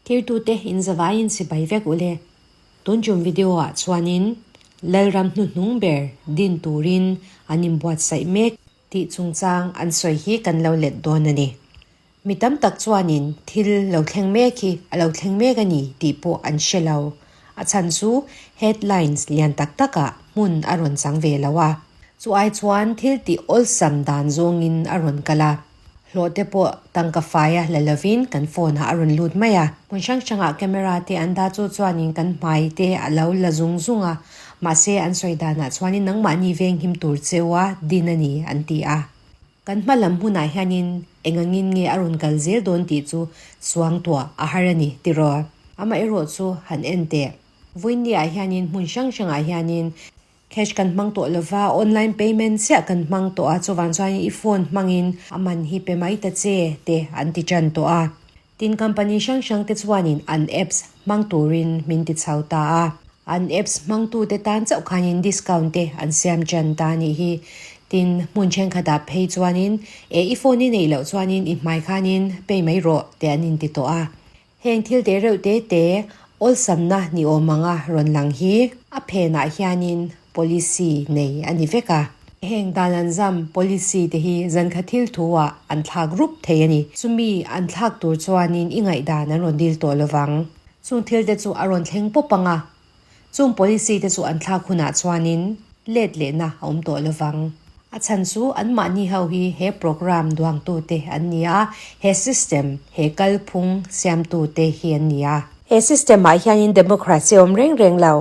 Thirtute in zavaiin sipai vek ule. Tun tum video ah chuanin Lalram hnuhnung ber din turin an inbuatsaih mek tih chungchang an sawi hi kan lo let dawn a ni. Mi tam tak chuanin thil lo thleng mek hi a lo thleng mek a ni tih pawh an hre lo. A chhan chu headlines lian tak takah hmun a rawn chang ve lo a. Chu ai chuan thil tih awlsam dan zawngin a rawn kal a. Hlawh te pawh tangka faia la lovin kan phone ah a rawn lut mai a. Hmun hrang hrangah camera te an dah chu chuanin kan hmai te a lo la zung zung a, mahse an sawi danah chuanin nangmahni venghim tur cheua din a ni an ti a. Kan hma lam hunah hianin eng angin nge a rawn kal zel dawn tih chu suang tuah a har a ni tiraw? Amaherawh chu han en teh. Vawiinniah hianin hmun hrang hrangah hianin Cash kan hmang tawh lova, online payment chiah kan hmang tawh a, chuvang chuan i phone hmangin a man hi pe mai ta che te an ti tan tawh a. Tin company hrang hrang te chuanin an apps hmang turin min ti chho ta a. An apps hmangtute tan chauh khanin discount te an siam tan ta a nih hi. Tin hmun thenkhatah phei chuanin e i phone i neih loh chuanin i hmai khanin pay mai rawh te an inti tawh a. Heng thil te reuh te te awlsamna ni awm anga rawn lang hi a phenah hianin policy nei a ni vek a. Heng dan an zam policy te hi zankhat thil thu-ah an thlak rup thei a ni. Chumi an thlak tur chuanin i ngaihdan an rawn dil tawh lovang. Chung thil te chu a rawn thleng pawp ang a. Chung policy te chu an thlak hunah chuanin let lehna a awm tawh lovang. A chhan chu anmahni ho hi he program duangtute an ni a, he system, he kalphung siamtute hi an ni a. He system ah hianin democracy a awm reng reng lo.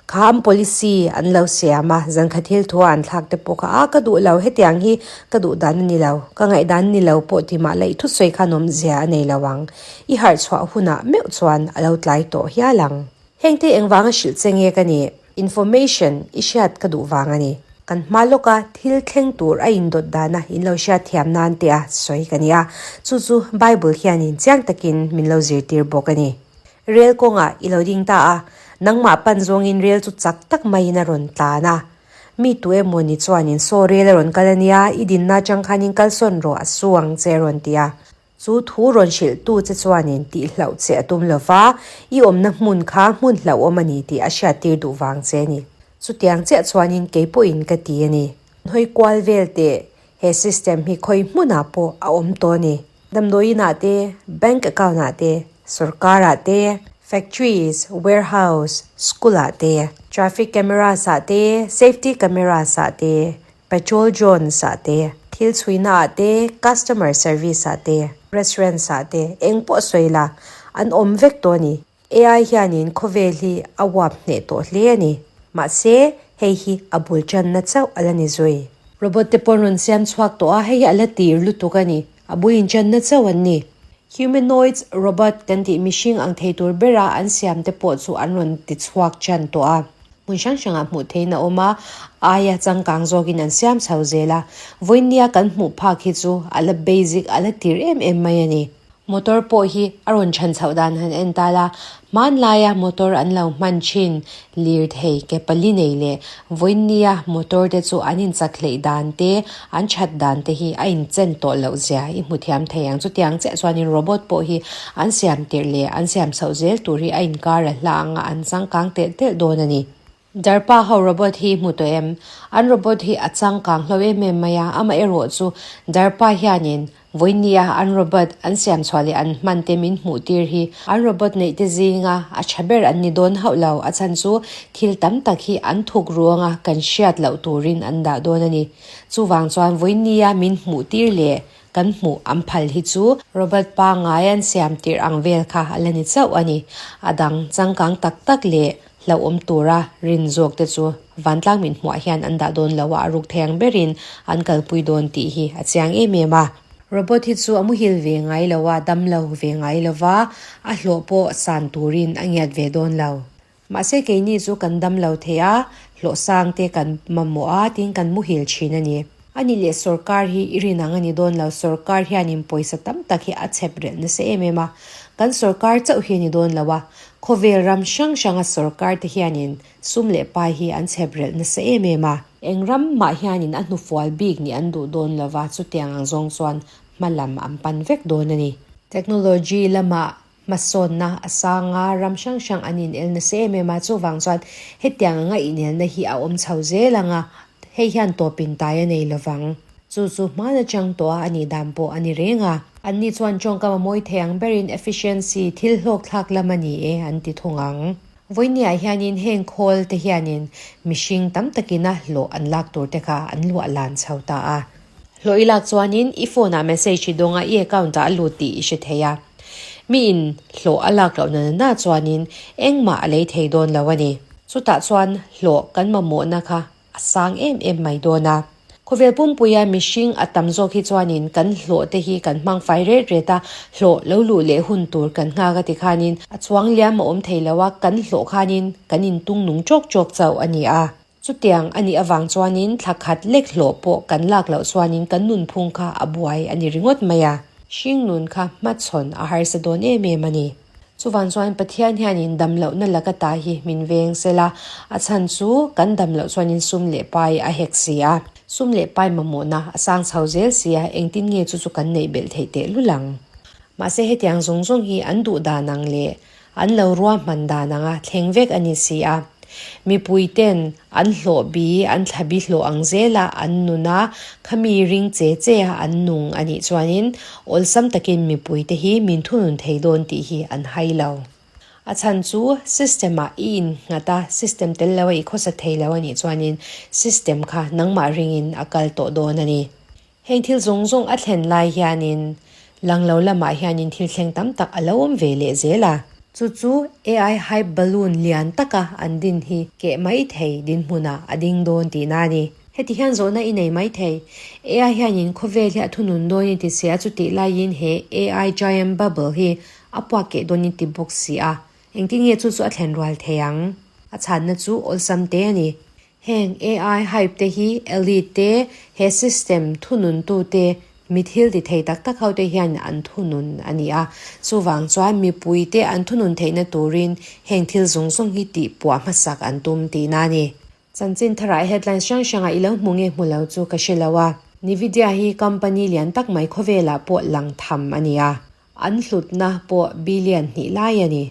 Kha an policy an lo siam a, zankhat thil thu a an thlak te pawh kha a ka duh lo, hetiang hi ka duh dan a ni lo, ka ngaihdan a ni lo pawh ti mah la i thusawi khan awmzia a nei lo ang. I harh chhuah hunah meuh chuan a lo tlai tawh hial ang. Hengte engvanga hrilh che nge ka nih? Information i hriat ka duh vang a ni. Kan hma lawka thil thleng tur a indawt dana in lo hriat thiam nan te a sawi ka ni a, chu chu Bible hianin chiang takin min lo zirtir bawk a ni. Rel kawngah i lo ding ta a, nangmah pan zawngin rel chu chak tak maiin a rawn tlan a. Mi tu emawni chuanin saw rel a rawn kal a nia, i dinna atang khanin kalsawn rawh a su ang che a rawn ti a. Chu thu rawn hrilhtu che chuanin tih hlauh che a tum lo va, i awmna hmun kha hmun hlauhawm a ni tih a hriattir duh vang che a ni. Chutiang chiah chuanin kei pawhin ka ti a ni. Hawi kual vel teh, he system hi khawi hmunah pawh a awm tawh a ni. Damdawiinah te, bank account-ah te, sorkarah te, factories, warehouse, school-ah te, traffic cameras-ah te, safety cameras-ah te, Petrol drones-ah te, thil chhuina-ah te, customer service-ah te, restaurants-ah te, eng pawh sawi la, an awm vek tawh a ni. AI hianin khawvel hi a uap hneh tawh hle a ni. Mahse, hei hi a bul tanna chauh a la ni zui. Robot te pawh an rawn siam chhuak tawh a, hei hi a la tir lutuk a ni. A bul inchanna chauh an ni. Humanoids robot kan tih mihring ang thei tur bera an siam te pawh chu an rawn ti chhuak tan tawh a. Hmun hrang hrangah hmuh theihin a awm a, aia changkang zawkin an siam chho zel a. Vawinia kan hmuh phak hi chu a la basic, a la tir em em mai a ni. Motor pawh hi a rawn chhan chhoh dan han en ta la, hmanlaia motor an lo hman thin lirthei ke pali nei leh vawinia motor te chu an inchak hleih dan te, an that dan te hi a inchen tawh loh zia i hmu thiam thei ang. Chutiang chiah chuanin robot pawh hi an siam tirh leh an siam chhoh zel tur hi a inkar a hla anga an changkang telh telh dawn a ni. Darpa ho robot hi hmu tawh em? An robot hi a changkang hlo em em mai a, amaherawh chu Darpa hianin vawinia an robot an siam chhuah leh an hman te min hmuh tir hi an robot neih te zinga a tha ber an ni dawn hauh lo, a chhan chu thil tam tak hi an thuk ruanga kan hriat loh turin an dah dawn a ni. Chuvang chuan vawinia min hmuh tir leh kan hmuh an phal hi chu robot pangngai an siam tirh ang vel kha a la ni chauh a ni. A dang changkang tak tak leh Hlauhawm tura rin zawk te chu vantlang min hmuah hian an dah dawn lo a, a ruk thei ang berin an kalpui dawn tih hi a chiang em em a. Robot hi chu a muhil ve ngai lo a, dam lo ve ngai lo va, a hlawh pawh san turin a ngiat ve dawn lo. Mahse keini chu kan dam lo thei a, hlawh sang te kan mamawh a tiin kan muhil thin a ni. A nih leh sorkar hi i rin ang a ni dawn lo, sorkar hianin pawisa tam tak hi a chhep relh nasa em em a, kan sorkar chauh hi a ni dawn lo a, khawvel ram hrang hranga sorkar te hianin sum leh pai hi an chhep relh nasa em em a. Eng ram mah hianin a hnufual bik nih an duh dawn lo va, chutiang ang zawng chuan hma lam an pan vek dawn a ni. Technology lamah hmasawnna a sang a, ram hrang hrang an inel nasa em em a, chuvang chuan hetiang anga inelna hi a awm chho zel ang a, hei hian tawpin tai a nei lo vang. Chu chu hman atang tawh a a nih dan pawh a ni reng a. Anni chuan tawngkam a mawi thei ang berin efficiency, thil hlawkthlak lam a ni e an ti thung ang. Vawinia hianin heng khawl te hianin mihring tam takin a hlawh an lak tur te kha an luah lan chho ta a. Hlawh i lak chuanin i phone ah message i dawng a, i account ah a lut tih i hre thei a. Miin hlawh a lak loh na na chuanin engmah a lei thei dawn lo a ni. Chutah chuan hlawh kan mamawhna kha a sang em em mai dawn a. Khawvel pumpuia mihring a tam zawk hi chuanin kan hlawh te hi kan hmang fai ret ret a, hlawh lo luh leh hun tur kan nghak a ti khanin a chuang liam a awm thei lo a, kan hlawh khanin kan intung nung chawk chawk chauh a ni a. Chutiang a nih avang chuanin thla khat lek hlawh pawh kan lak loh chuanin kan nunphung kha a buai a ni ringawt mai a. Hring nun kha hmachhawn a harsa dawn em em a ni. Chuvang chuan Pathian hianin dam lohna laka ta hi min veng sel a, a chhan chu kan dam loh chuanin sum leh pai a hek si a. Sum leh pai mamawhna a sang chho zel si a, engtin nge chu chu kan neih belh theih teh lul ang? Mahse hetiang zawng zawng hi an duh dan ang leh an lo ruahman dan anga thleng vek a ni si a. Mipui ten an hlawh bi, an thla bi hlawh ang zela an nun a, khami ring che che a an nung a nih chuanin awlsam takin mipui te hi min thunun thei dawn tih hi an hai lo. A chhan chu system ah i innghat a, system tel lo a i khawsa thei lo a nih chuanin system kha nangmah ringin a kal tawh dawn a ni. Heng thil zawng zawng a thlen lai hianin lang lo lamah hianin thil thleng tam tak a lo awm ve leh zel a. Chu chu AI hype balloon lian taka an din hi keh mai thei dinhmunah a ding dawn tihna a ni. Heti hian zawhna i nei mai thei. AI hianin khawvel hi a thunun dawn i ti si a, chutih laiin he AI giant bubble hi a puak keh dawn i ti bawk si a. Engtin nge chu chu a thlen rual thei ang? A chhanna chu awlsam te a ni. Heng AI hype te hi elite te, he system thununtu te, mi thil ti thei tak tak ho te hian an thunun a ni a. Chuvang chuan mipui te an thunun theihna turin heng thil zawng zawng hi tih puah hmasak an tum tihna a ni. Chanchin tharah headlines hrang hrangah i lo hmu nge hmu lo chu ka hre lo a. Nvidia hi company lian tak mai khawvelah pawh lang tham a ni a. An hlutna pawh billion hnih lai a ni.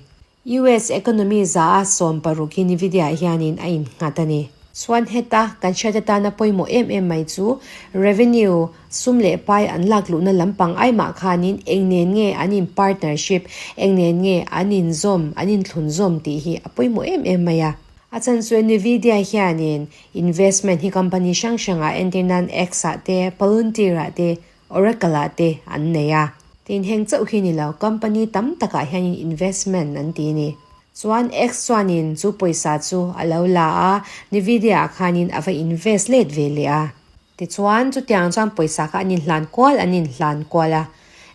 US economy za a 60 hi Nvidia hianin a innghat a ni. Chuan heta kan hriat atana pawimawh em em mai chu revenue, sum leh pai an lak luhna lampang aimah khanin eng nen nge an in partnership, eng nen nge an inzawm, an inthlunzawm tih hi a pawimawh em em mai a. A chhan chu Nvidia hianin investment hi company hrang hrangah entir nan X-ah te, Palantir-ah te, Oracle ah te an nei a. Tin heng chauh hi ni lo, company tam takah hianin investment an ti a ni. Chuan X chuanin chu pawisa chu a lo la a, Nvidia ah khanin a va invest let ve leh a. Tichuan chutiang chuan pawisa kha an inhlan kual an inhlan kual a.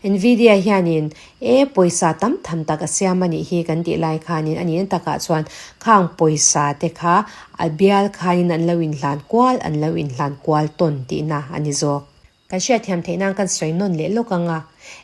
Nvidia hianin e pawisa tam tham tak a siam a nih hi kan tih lai khanin a nihna takah chuan khang pawisa te kha a bial khanin an lo inhlan kual an lo inhlan kual tawn tihna a ni zawk. Kan hriatthiam theih nan kan sawi nawn leh lawk ang a,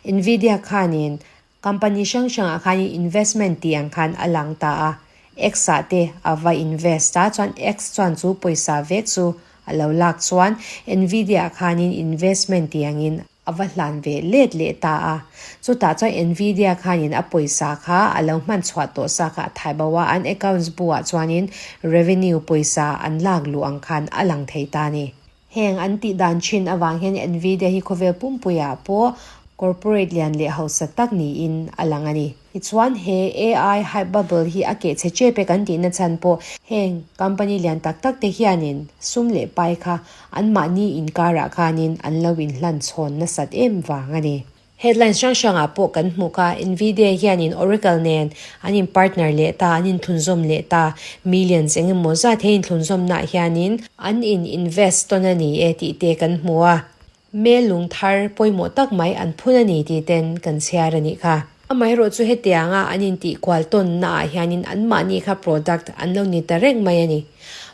Nvidia khanin company hrang hrangah khanin investment tih ang khan a lang ta a, X ah te a va invest a, chuan X chuan chu pawisa vek chu a lo lak chuan Nvidia khanin investment tih angin a va hlan ve let leh ta a, chutah chuan Nvidia khanin a pawisa kha a lo hman chhuah tawh sa kha a thai bo a, an accounts bu ah chuanin revenue pawisa an lak luh ang khan a lang thei ta a ni. Heng an tih dan thin avang hian Nvidia hi khawvel pumpuiah pawh corporate lian leh hausa tak niin a lang a ni. Tichuan he AI hype bubble hi a keh chhe chep e kan tihna chhan pawh heng company lian tak tak te hianin sum leh pai kha anmahni inkarah khanin an lo inhlan chhawn nasat em vang a ni. Headlines hrang hrangah pawh kan hmu kha, Nvidia hianin Oracle nen an in partner leh ta, an inthlunzawm leh ta, millions eng emaw zat he inthlunzawmnaah hianin an in invest tawn a ni e tih te kan hmu a, mail lung thar pawimawh tak mai an phun a ni tih ten kan chhiar a nih kha. Amaherawh chu hetianga an intih kual tawnnaah hianin anmahni kha product an lo ni ta reng mai a ni.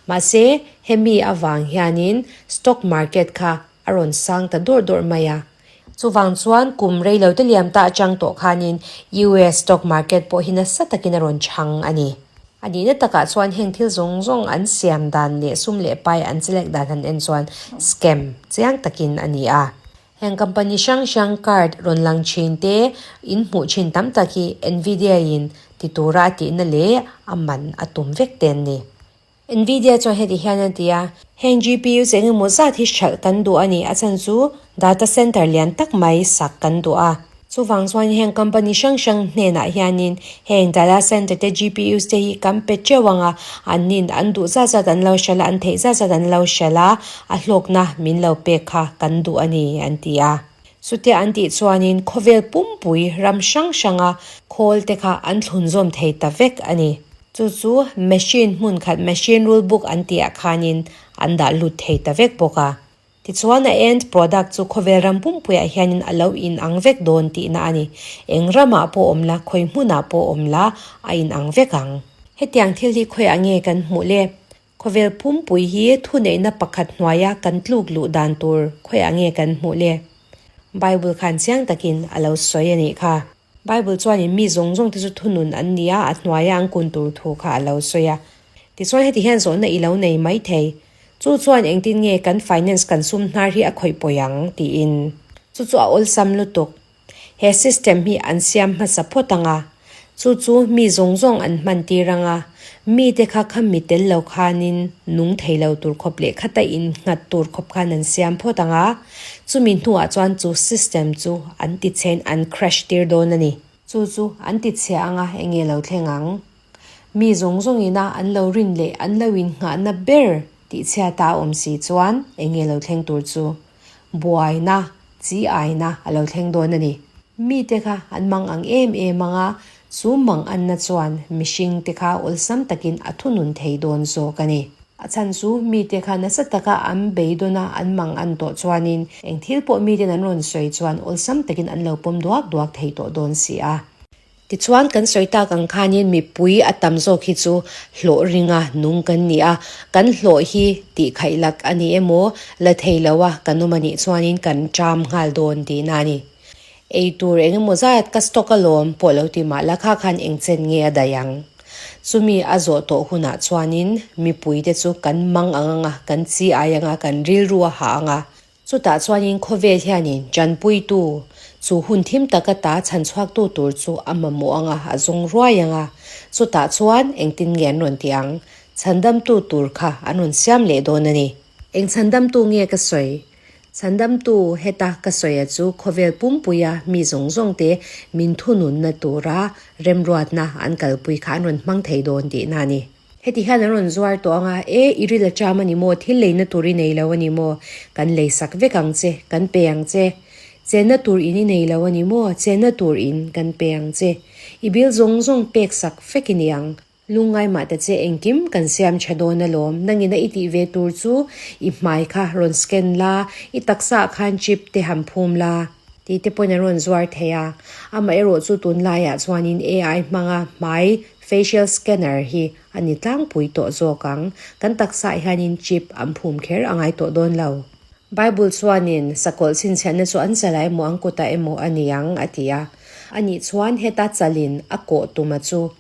Mahse, hemi avang hianin stock market kha a rawn sang ta dawrh dawrh mai a. Chuvang chuan kum rei lo te liam ta atang tawh khanin US stock market pawh hi nasa takin a rawn chhang a ni. A nihna takah chuan heng thil zawng zawng an siam dan leh sum leh pai an chelek dan han en chuan scam chiang takin a ni a. Heng company hrang hrang card rawn lang thin te in hmuh thin tam tak hi Nvidia in ti tura a tihna leh a man a tum vek te an ni. Nvidia chuan heti hian a ti a, Heng GPUs eng emaw zat hi hralh kan duh a ni, a chhan chu data center lian tak mai sak kan duh a. Chuvang chuan heng company hrang hrang hnenah hianin heng data center te GPUs te hi kan pe teuh ang a, an nin an duh zat zat an lo hralh a, an theih zat zat an lo hralh a, a hlawkna min lo pek kha kan duh a ni an ti a. Chutia an tih chuanin khawvel pumpui ram hrang hranga khawl te kha an thlunzawm thei ta vek a ni. Chu chu machine hmun khat machine rule book an tihah khanin an dah lut thei ta vek bawk a. Tichuan a end product chu khawvel ram pumpuiah hianin a lo inang vek dawn tihna a ni. Eng ramah pawh awm la, khawi hmunah pawh awm la, a inang vek ang. Hetiang thil hi khawiah nge kan hmuh le? Khawvel pumpui hi thuneihna pakhat hnuaia kan tluk luh dan tur khawiah nge kan hmuh le? Bible khan chiang takin a lo sawi a nih kha. Bible chuanin mi zawng zawng te chu thunun an ni a, a hnuaia an kun tur thu kha a lo sawi a. Tichuan heti hian zawhna i lo nei mai thei. Chu chuan engtin nge kan finance kan sum hnar hi a khawih pawi ang? tiin. Chu chu a awlsam lutuk. He system hi an siam hmasa phawt ang a. Chu chu mi zawng zawng an hman tir ang a. Mite kha kha mi tel lo khanin nung thei lo tur khawp leh khata innghat tur khawp khan an siam phawt ang a. Chumi hnuah chuan chu system chu an ti chhein an crash tir dawn a ni. Chu chu an ti chhia ang a, eng nge lo thleng ang? Mi zawng zawng ina an lo rin leh an lo innghahna ber tih chhiata a awm si chuan eng nge lo thleng tur chu? Buaina, chi aina a lo thleng dawn a ni. Mite kha an mang ang em em ang a, chu mang anna chuan mihringte kha awlsam takin a thunun thei dawn zawk a ni. A chhan chu mite kha nasa taka an beidawn a, an mang an tawh chuanin eng thil pawh miten an rawn sawi chuan awlsam takin an lo pawm duak duak thei tawh dawn si a. Tichuan kan sawi tak ang khanin mipui a tam zawk hi chu hlawh ringa nung kan ni a, kan hlawh hi tih khaih lak a ni emaw la thei lo a kan awm a nih chuanin kan ṭam nghal dawn tihna a ni. Ei tur eng emaw zat ka stock alawm pawh lo ti mah la kha khan eng chen nge a daih ang. Chumi a zawh tawh hunah chuanin mipuite chu kan mang ang ang a, kan chi ai ang a, kan rilru a hah ang a. Chutah chuanin khawvel hianin tanpuitu, chu hun thim taka ta chhan chhuaktu tur chu a mamawh ang a, a zawng ruai ang a. Chutah chuan engtin nge an rawn ti ang? Chhandamtu tur kha an rawn siam leh dawn a ni. Eng chhandamtu nge ka sawi? Chhandamtu heta ka sawi a chu khawvel pumpuia mi zawng zawng te min thununna tura remruatna an kalpui kha an rawn hmang thei dawn tihna a ni. Heti hian an rawn zuar tawh ang a, E, i ril a ṭam a ni maw, thil leina tur i nei lo a ni maw, kan lei sak vek ang che, kan pe ang che. Chenna tur in i nei lo a ni maw, chenna tur in kan pe ang che. I bill zawng zawng pek sak vek i ni ang. Lungngai mah ta che engkim kan siam tha dawn alawm, nangina i tih ve tur chu i hmai kha rawn scan la, i taksa ah khan chip te han phum la tih te pawhin an rawn zuar thei a. Amaherawh chu tunlaiah chuanin AI hmanga hmai facial scanner hi a ni tlangpui tawh zawk ang, kan taksa ah hianin chip an phum kher a ngai tawh dawn lo. Bible chuanin sakawlh chhinchhiahna chu an chalah emaw an kutah emaw a ni ang a ti a, anih chuan heta chalin a kawh tuma chu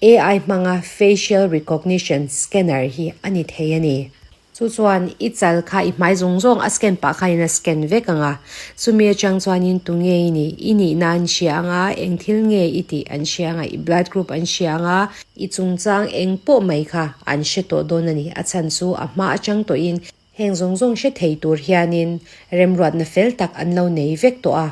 AI hmanga facial recognition scanner hi a ni thei a ni. Chu chuan i chal kha i hmai zawng zawng a scan pah khanin a scan vek ang a, chumi atang chuanin tunge i nih, i nihna an hria ang a, eng thil nge i tih an hria ang a, i blood group an hria ang a, i chungchang eng pawh mai kha an hre tawh dawn a ni. A chhan chu a hma atang tawhin Heng zawng zawng hre thei tur hianin remruatna fel tak an lo nei vek tawh a,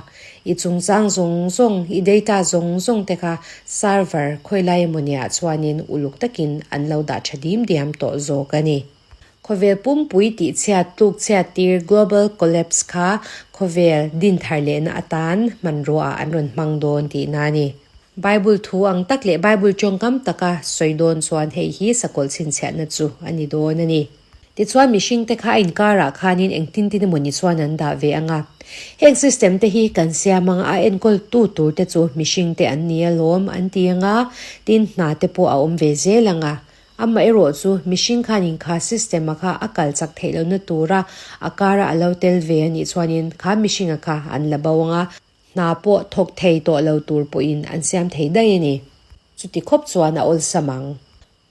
i chungchang zawng zawng, i data zawng zawng te kha server khawilai emawniah chuanin uluk takin an lo dah tha dim diam tawh zawk a ni. Khawvel pumpui tihchhiat tlukchhiat tir global collapse kha khawvel dinthar lehna atan hmanruaah an rawn hmang dawn tihna a ni. Bible thu ang tak leh Bible tawngkam taka sawi dawn chuan hei hi sakawlh chhinchhiahna chu a ni dawn a ni. Tichuan mihringte kha a inkarah khanin engtin tin emaw ni chuan an dah ve ang a. Heng system te hi kan siam ang a enkawltu tur te chu mihringte an ni alawm an ti ang a, tin hna te pawh a awm ve zel ang a. Amaherawh chu mihring khanin kha system a kha a kal chak theih lohna tura a kara a lo tel ve a nih chuanin kha mihringa kha an la bo ang a, hna pawh thawk thei tawh lo tur pawhin an siam thei daih a ni. Chuti khawp chuan a awlsam ang.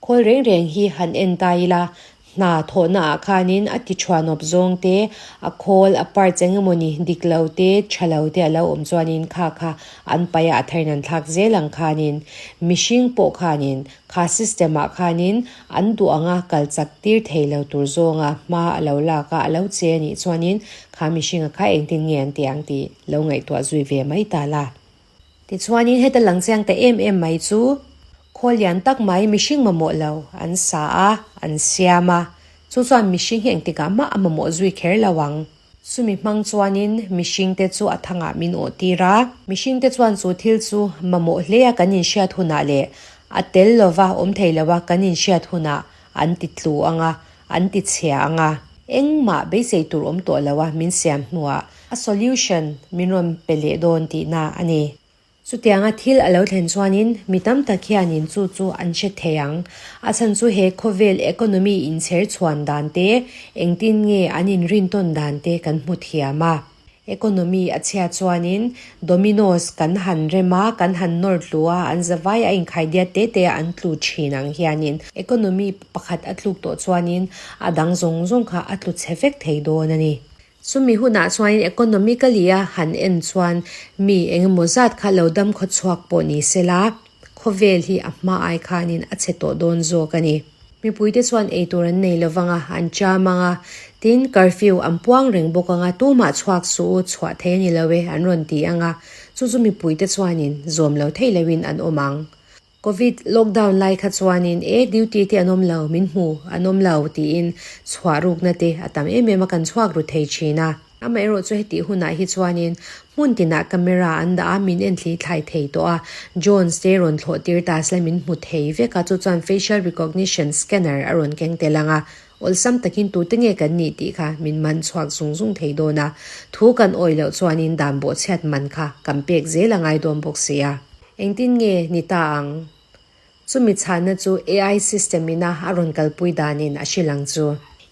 Khawl reng reng hi han en ta ila, hna thawhna ah khanin a ti thuanawp zawng te, a khawl, a parts eng emawni dik lo te, tha lo te a lo awm chuanin kha kha an paih a, a tharin an thlak zel ang khanin mihring pawh khanin kha system ah khanin an duh anga kal chak tir thei lo tur zawnga hma a lo lak a, a lo che a nih chuanin kha mihringa kha engtin nge an tih ang tih lo ngaihtuah zui ve mai ta la. Tichuanin heta lang chiang ta em em mai chu khawl lian tak mai mihring mamawh lo an sa a, an siam a, chu chuan mihring hi engtikah mah a mamawh zui kher lo ang. Chumi hmang chuanin mihringte chu a thangah min awh tir a, mihringte chuan chu thil chu mamawh hle a kan inhriat hunah leh a tel lova awm thei loa kan inhriat hunah an ti tlu ang a, an ti chhia ang a. Engmah beisei tur awm tawh lo a min siam hnuah a solution min rawn pe leh dawn tihna a ni. Chutianga thil a lo thlen chuanin mi tam tak hianin chu chu an hre thei ang. A chhan chu he khawvel economy inchher chhuan dan te, engtin nge an inrintawn dan te kan hmu thiam a. Economy a chhia chuanin Dominoes kan han rem a, kan han nawr tlu a, an zavai a inkhaidiat te te a an tlu thin ang hianin economy pakhat a tluk tawh chuanin a dang zawng zawng kha a tlu chhe vek thei dawn a ni. Chumi hunah chuanin economically a han en chuan mi engemaw zat kha lo dam khawchhuak pawh ni sela khawvel hi a hma ai khanin a chhe tawh dawn zawk a ni. Mipuite chuan eitur an nei lo vang a, an cham ang a, tin, curfew an puang reng bawk ang a, tumah chhuak suh u, chhuah thei a ni lo e, an rawn ti ang a, chu chu mipuite chuanin zawm lo theih loin an awm ang. Covid lockdown lai kha chuanin e duty te an awm lo, min hmu an awm lo tiin chhuah rukna te a tam em em a, kan chhuak ru thei thin a. Amaherawh chu hetih hunah hi chuanin hmun tinah camera an dah a, min enthli thlai thei tawh a, Jones te rawn thlawh tir ta sela min hmu thei vek a, chu chuan facial recognition scanner a rawn keng tel ang a, awlsam takin tute nge kan nih tih kha min man chhuak zung zung thei dawn a, thu kan awih loh chuanin dan bawhchhiat man kha kan pek zel a ngai dawn bawk si a. Engtin nge ni ta ang? Chumi chhanna chu AI system ina a rawn kalpui danin a hrilh ang chu.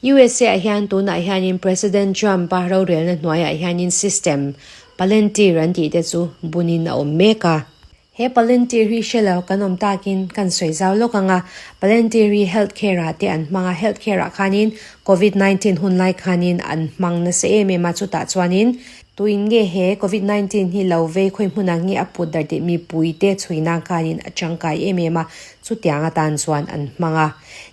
USA ah hian tunah hianin President Trump-a rorelna hnuaiah hianin system, Palantir an tih te chu bunin a awm mek a. He Palantir hi hre lo kan awm takin kan sawi zau lawk ang a, Palantir hi health care ah te an hmang a, health care ah khanin Covid 19 hun lai khanin an hmang nasa em em a, chutah chuanin Tuin nge he Covid 19 hi lo vei khawi hmunah nge a put darh tih mipuite chhuina khanin a tangkai em em a, chutiang atan chuan an hmang a.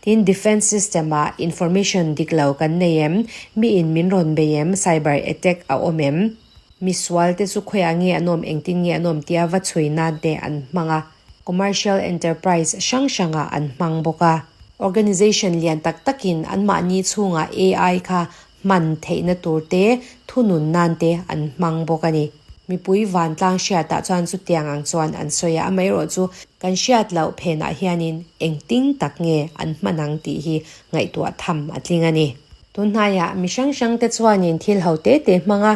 Tin, defence system ah information dik lo kan nei em? Miin min rawn bei em? Cyber attack a awm em? Misual te chu khawiah nge an awm, engtin nge an awm tia va chhui nan te an hmang a. Commercial enterprise hrang hrangah an hmang bawk a. Organization lian tak takin anmahni chhungah AI kha hman theihna tur te, thunun nan te an hmang bawk a ni. Mipui vantlang hriatah chuan chutiang ang chuan an sawi a, amaherawh chu kan hriat loh phenah hianin engtin tak nge an hman ang tih hi ngaihtuah tham a tling a ni. Tunhnaiah mi hrang hrang te chuanin thil ho te te hmanga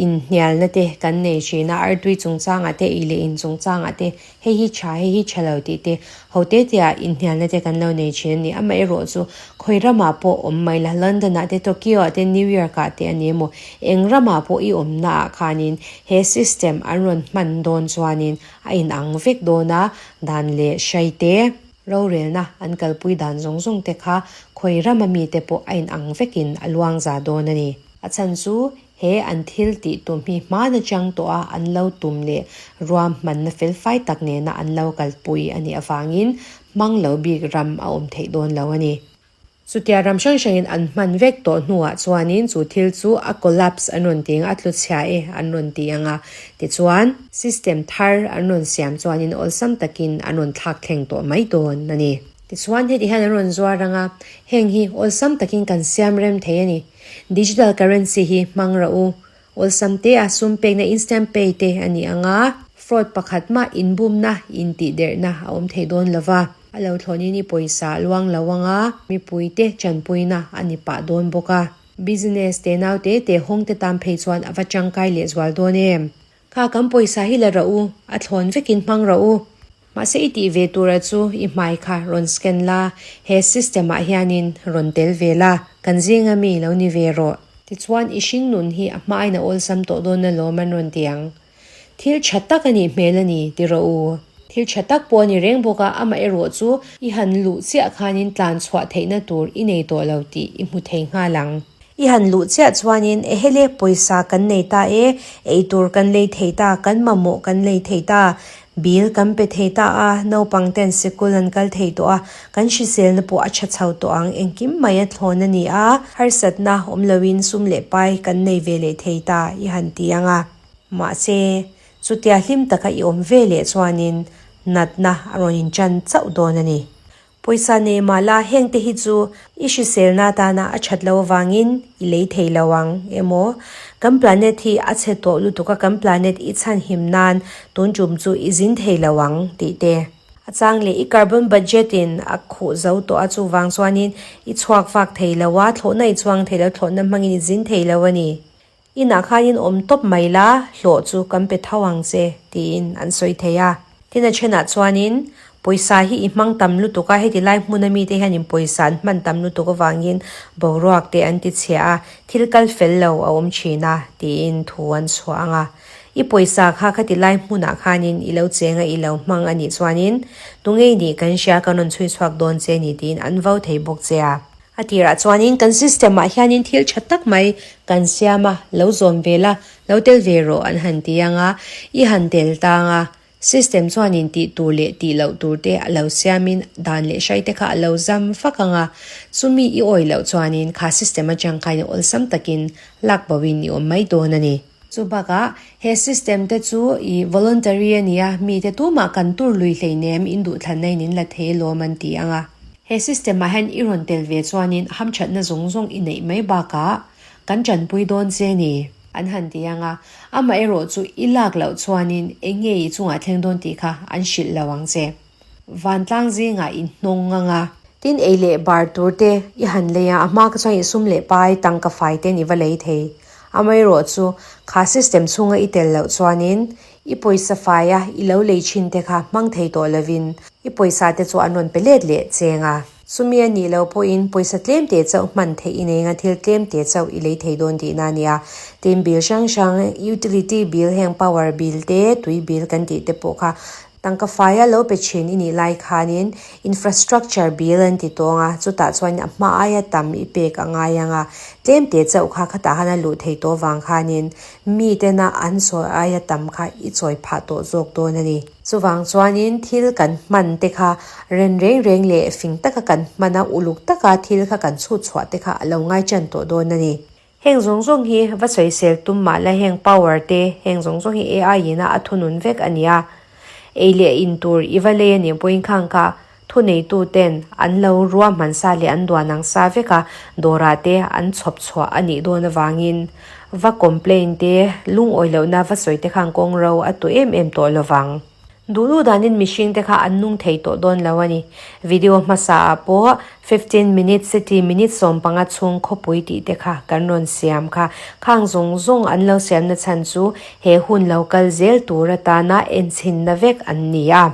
inhnialna te kan nei thin a, artui chungchangah te, ei leh in chungchangah te Hei hi tha, hei hi tha lo tih te, ho te tia inhnialna te kan lo nei thin a ni. Amaherawh chu khawi ramah pawh awm mai la, London ah te, Tokyo ah te, New York ah te a ni emaw, eng ramah pawh i awmna ah khanin he system an rawn hman dawn chuanin a inang vek dawn a, dan leh hrai te, rorelna an kalpui dan zawng zawng te kha khawi rama mite pawh a inang vekin a luang za dawn a ni. A chhan chu He an thil tih tum hi hman atang tawh a an lo tum leh ruahmanna felfai tak nena an lo kalpui a nih avangin hmang lo bik ram a awm theih dawn lo a ni. Chutia ram hrang hrangin an hman vek tawh hnuah chuanin chu thil chu a collapse an rawn ti ang a, a tlu chhia e an rawn ti ang a, tichuan system thar an rawn siam chuanin awlsam takin an rawn thlak thleng tawh mai dawn a ni. Tichuan heti hian an rawn zuar ang a, heng hi awlsam takin kan siam rem thei a ni. Digital currency hi hmang rawh u. Awlsam te a sum pekna instant pay te a ni ang a, fraud pakhat mah inbumna, intihderhna a awm thei dawn lo va. A lo thlawnin i pawisa a luang lo ang a, mipuite tanpuina a ni pah dawn bawk a. Business te nau te te hawng te tan phei chuan a va tangkai lehzual dawn em? Kha kan pawisa hi la rawh u, a thlawn vekin hmang rawh u. Mahse i tih ve tura chu i hmai kha rawn scan la, he system ah hianin rawn tel ve la, kan zinga mi lo ni ve rawh. Tichuan i hringnun hi a hmain a awlsam tawh dawn alawm an rawn ti ang. Thil tha tak a nih hmel a ni ti rawh u. Thil tha tak pawh a ni reng bawk a, amaherawh chu i han luh chiah khanin tlan chhuah theihna tur i nei tawh lo tih i hmu thei nghal ang. I han luh chiah chuanin ehele pawisa kan nei ta e, eitur kan lei thei ta, kan mamawh kan lei thei ta, bill kan pe thei ta a, naupang ten sikul an kal thei tawh a, kan hriselna pawh a tha chho tawh ang, engkim mai a thlawn a ni a, harsatna awm loin sum leh pai kan nei ve leh thei ta i han ti ang a. Mahse, chutia hlim taka i awm ve leh chuanin natna a rawn inchan chauh dawn a ni. Pawisa nei mah la hengte hi chu i hriselna atana a that loh avangin i lei thei lo ang emaw? Kan planet hi a chhe tawh lutuk a, kan planet i chhan him nan tun tum chu i zin thei lo ang tih te. A chang leh i carbon budget in a khuh zo tawh a chuvang chuanin i chhuak vak thei lo a, thlawhna i chhuang thei lo, thlawhna hmangin i zin thei lo a ni. Inah khanin awm tawp mai la, hlawh chu kan pe tho ang che, tiin an sawi thei a. Tin a thenah chuanin, Pawisa hi i hmang tam lutuk a, heti lai hmuna mite hianin pawisa an hman tam lutuk avangin boruak te an ti chhia a, thil kal fel lo a awm thin a, tiin thu an chhuah ang a. I pawisa kha khati lai hmunah khanin i lo cheng a, i lo hmang a nih chuanin, Tungei nih kan hria, kan rawn chhui chhuak dawn che ni, tiin an vo thei bawk che a. A tirah chuanin kan system ah hianin thil tha tak mai kan siam a, lo zawm ve la, lo tel ve rawh an han ti ang a, i han tel tang a, system chuanin tih tur leh tih loh tur te a lo siamin dan leh hrai te kha a lo zam fak ang a, chumi i awih loh chuanin kha system atang khain awlsam takin lak boin i awm mai dawn a ni. Chu bakah he system te chu i voluntary a nia, mite tumah kan tur lui hleinem in duhthlanna in in la thei alawm an ti ang a. He system ah hian i rawn tel ve chuanin hamthatna zawng zawng i neih mai bakah kan tanpui dawn che ni an han ti ang a, amaherawh chu i lak loh chuanin eng nge i chungah thleng dawn tih kha an hrilh lo ang che. Vantlang zingah i hnawng ang a. Tin ei leh bar tur te i han lei a, a hma kha chuan i sum leh pai tangka fai ten i va lei thei. Amaherawh chu kha system chhunga i tel loh chuanin i pawisa faia i lo lei thin te kha hmang thei tawh lovin i pawisa te chu an rawn pe let leh cheng a. Chumi a nih loh pawhin pawisa tlem te chauh hman theih i nei anga thil tlem te chauh i lei thei dawn tihna a nia. Tin bill hrang hrang utility bill heng power bill te tui bill kan tih te pawh kha Tangka faia lo pe thin i nih lai khanin infrastructure bill an ti tawng a, chutah chuan a hma aia tam i pek a ngai ang a, tlem te chauh kha khatah khan a luh thei tawh vang khanin mi tena an sawi aia tam kha i chawi phah tawh zawk dawn a ni. Chuvang chuanin thil kan hman te kha ren reng reng leh fing taka kan hman a, uluk taka thil kha kan chhut chhuah te kha a lo ngai tan tawh dawn a ni. Heng zawng zawng hi va sawisel tum mah la heng power te heng zawng zawng hi AI in a a thunun vek a nia. Ei leh in tur i va lei a nih pawhin khang kha thuneitu ten an lo ruahman sa leh an duan ang sa vek a dawrah te an chhawp chhuah a nih dawn avangin va complain te lungawi lohna va sawi te khang kawng ro a tu em em tawh lovang. Duh duh danin mihring te kha an nung thei tawh dawn lo a ni. Video hmasa ah pawh 15 minute city minute 15 chhung khawpui tih te kha kan rawn siam kha. Khang zawng zawng an lo siamna chhan chu he hun lo kal zel tur atana enchhinna vek an ni a.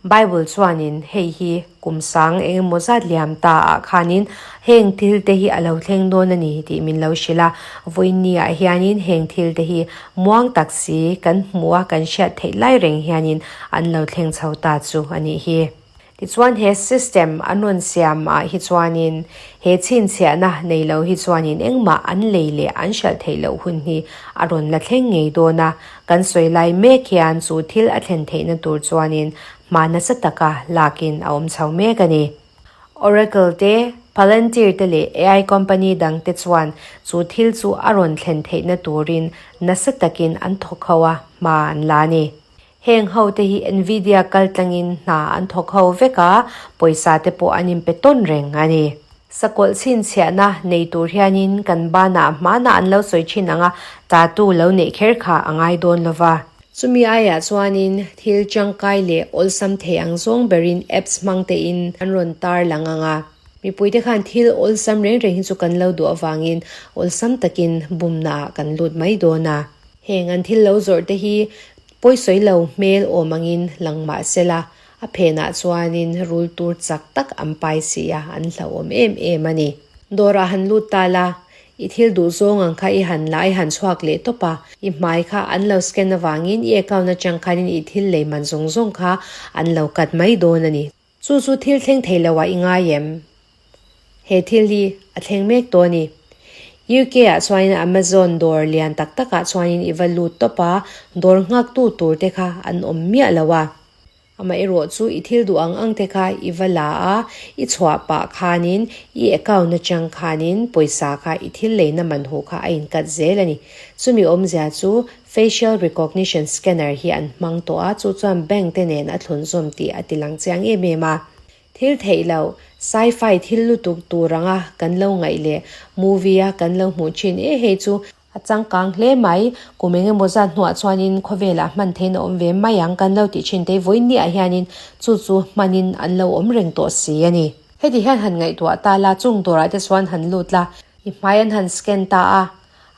Bible chuanin hei hi kum sang eng emaw zat liam ta ah khanin heng thil te hi a lo thleng dawn a ni tih min lo hrilh a. Vawiinni ah hianin heng thil te hi Muang tak si kan hmuh a kan hriat theih lai reng hianin an lo thleng chho ta chu a nih hi. Tichuan he system an rawn siam ah hi chuanin he chhinchhiahna nei lo hi chuanin engmah an lei leh an hralh theih loh hun hi a rawn la thleng ngei dawn a, kan sawi lai mek hian chu thil a thlen theihna tur chuanin hma nasa taka lakin a awm chho mek a ni. Oracle te, Palantir te leh AI company dang te chuan chu thil chu a rawn thlen theihna turin nasa takin an thawk ho a, hma an la a ni. Heng ho te hi Nvidia kaltlangin hna an thawk ho vek a, pawisa te pawh an inpe tawn reng a ni. Sakawlh chhinchhiahna nei tur hianin kan banah hmanah an lo sawi thin ang a, tattoo lo neih kher kha a ngai dawn lova. Chumi aiah chuanin thil tangkai leh awlsam thei ang zawng berin apps hmang tein an rawn tar lang ang a. Mipuite khan thil awlsam reng reng hi chu kan lo duh avangin awlsam takin bumna ah kan lut mai dawn a. Heng an thil lo zawrh te hi pawisawi lo hmel awm angin lang mah sela, a phenah chuanin rul tur chak tak an pai si a, an hlauhawm em em a ni. Dawrah han lut ta la. I thil duh zawng ang kha i han la i han chhuak leh tawp a, i hmai kha an lo scan avangin i account atang khanin i thil lei man zawng zawng kha an lo cut mai dawn a ni. Chu chu thil thleng thei lo ah i ngai em? He thil hi a thleng mek tawh a ni. UK ah chuanin Amazon dawr lian tak tak ah chuanin i va lut tawp a, dawr nghaktu tur te kha an awm miah lo a. Amaherawh chu i thil duh ang ang te kha i va la a, i chhuah pah khanin i account atang khanin pawisa kha i thil leina man huh kha a inkat zel a ni. Chumi awmzia chu facial recognition scanner hi an hmang tawh a, chu chuan bank te nen a thlunzawm tih a ti lang chiang em em a. Thil theih loh, sci-fi thil lutuk tur anga kan lo ngaih leh movie a kan lo hmuh thin e hei chu A changkang hle mai, kum eng emaw zat hnuah chuanin khawvelah hman theiin a awm ve mai ang kan lo tih thin te vawiin hianin chu chu hmanin an lo awm reng tawh si a ni. Heti hian han ngaihtuah ta la, chung dawrah te chuan han lut la, i hmai an han scan ta a,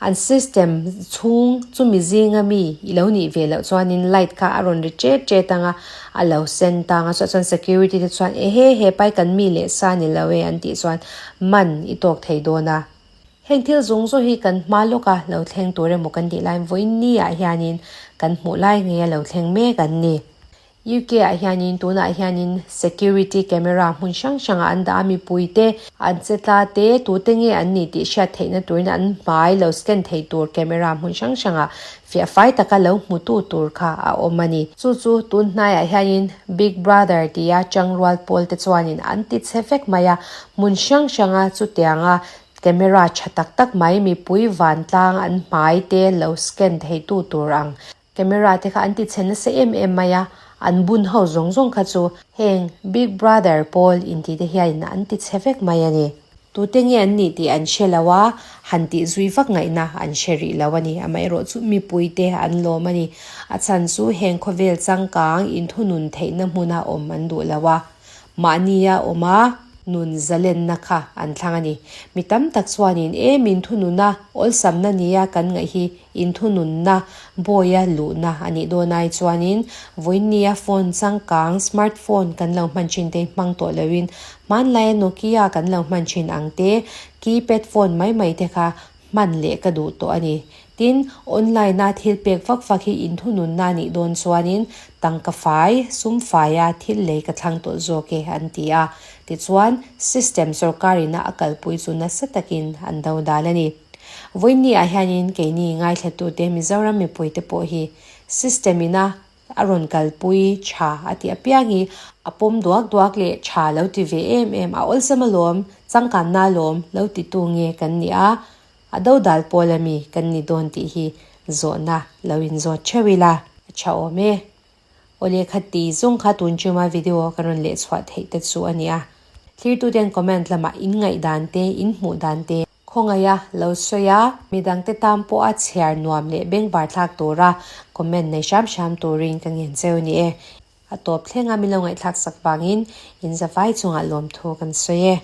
an system chhung chumi zinga mi i lo nih ve loh chuanin light kha a rawn ri ṭet ṭet ang a, a lo sen ta ang a, chutah chuan security te chuan ehe he pai kan mi leh sa ni lo e an tih chuan man i tawk thei dawn a. Heng thil zawng zawng hi kan hma lawka lo thleng tur emaw kan tih laiin vawiin ni ah hianin kan hmuh lai ngei a lo thleng mek an ni. UK ah hianin tunah hianin security camera hmun hrang hrangah an dah a, mipui te, an che tla te, tute nge an nih tih hriat theihna turin an hmai lo scan thei tur camera hmun hrang hrangah fiah fai taka lo hmutu tur kha a awm a ni. Chu chu tun hnaiah hianin Big Brother tia changrual pawl te chuanin an ti chhe vek mai a, hmun hrang hranga chutianga Camera tha tak tak mai mipui vantlang an hmai te lo scan thei tu tur ang camera te kha an ti chhe nasa em em mai a, an bun ho zawng zawng kha chu heng Big Brother pawl inti te hianin an ti chhe vek mai a ni. Tute nge an nih tih an hre lo a, han tih zui vak ngaihna an hre rih lo a ni. Amaherawh chu mipui te an lawm a ni. A chhan chu heng khawvel changkang inthunun theihna hmuna awm an duh lo a. Mahnia awm a, nun zalenna kha an thlang a ni. Mi tam tak chuanin em inthununa awlsamna nia kan ngaih hi inthununna bawia luhna a nih dawn ai chuanin vawiinnia phone changkang smart phone kan lo hman thin te hmang tawh loin hmanlaia Nokia kan lo hman thin ang te keypad phone mai mai te kha hman leh ka duh tawh a ni. Tin, online-a thil pek vak vak hi inthununna a nih dawn chuanin tangka fai, sum faia thil lei ka thlang tawh zawk e an ti a. Tichuan, system sorkarina a kalpui chu nasa takin an do dal a ni. Vawiinni-ah hianin keini ngaithlatute Mizoram mipuite pawh hi system-ina A rawn kalpui tha a tih apiang hi a pawm duak duak leh tha lo ti ve em em, a awlsam alawm, changkanna alawm lo ti tu nge kan ni a, a dodal pawl ami kan ni dawn tih hi zawhna lo inzawt theuh ila a tha awm e. Aw lehkha ti zawng kha tun chuma video kan rawn leh chhuah theih te chu a ni a, thlirtuten comment lamah in ngaihdan te, in hmuh dan te, Khawngaih a lo sawi a, midangte tan pawha chhiar nuam leh bengvar thlak tura comment nei hram hram turin ka ngen cheu ni e. A tawp thlenga min lo ngaihthlak sak vangin in zavai chungah lawmthu kan sawi e.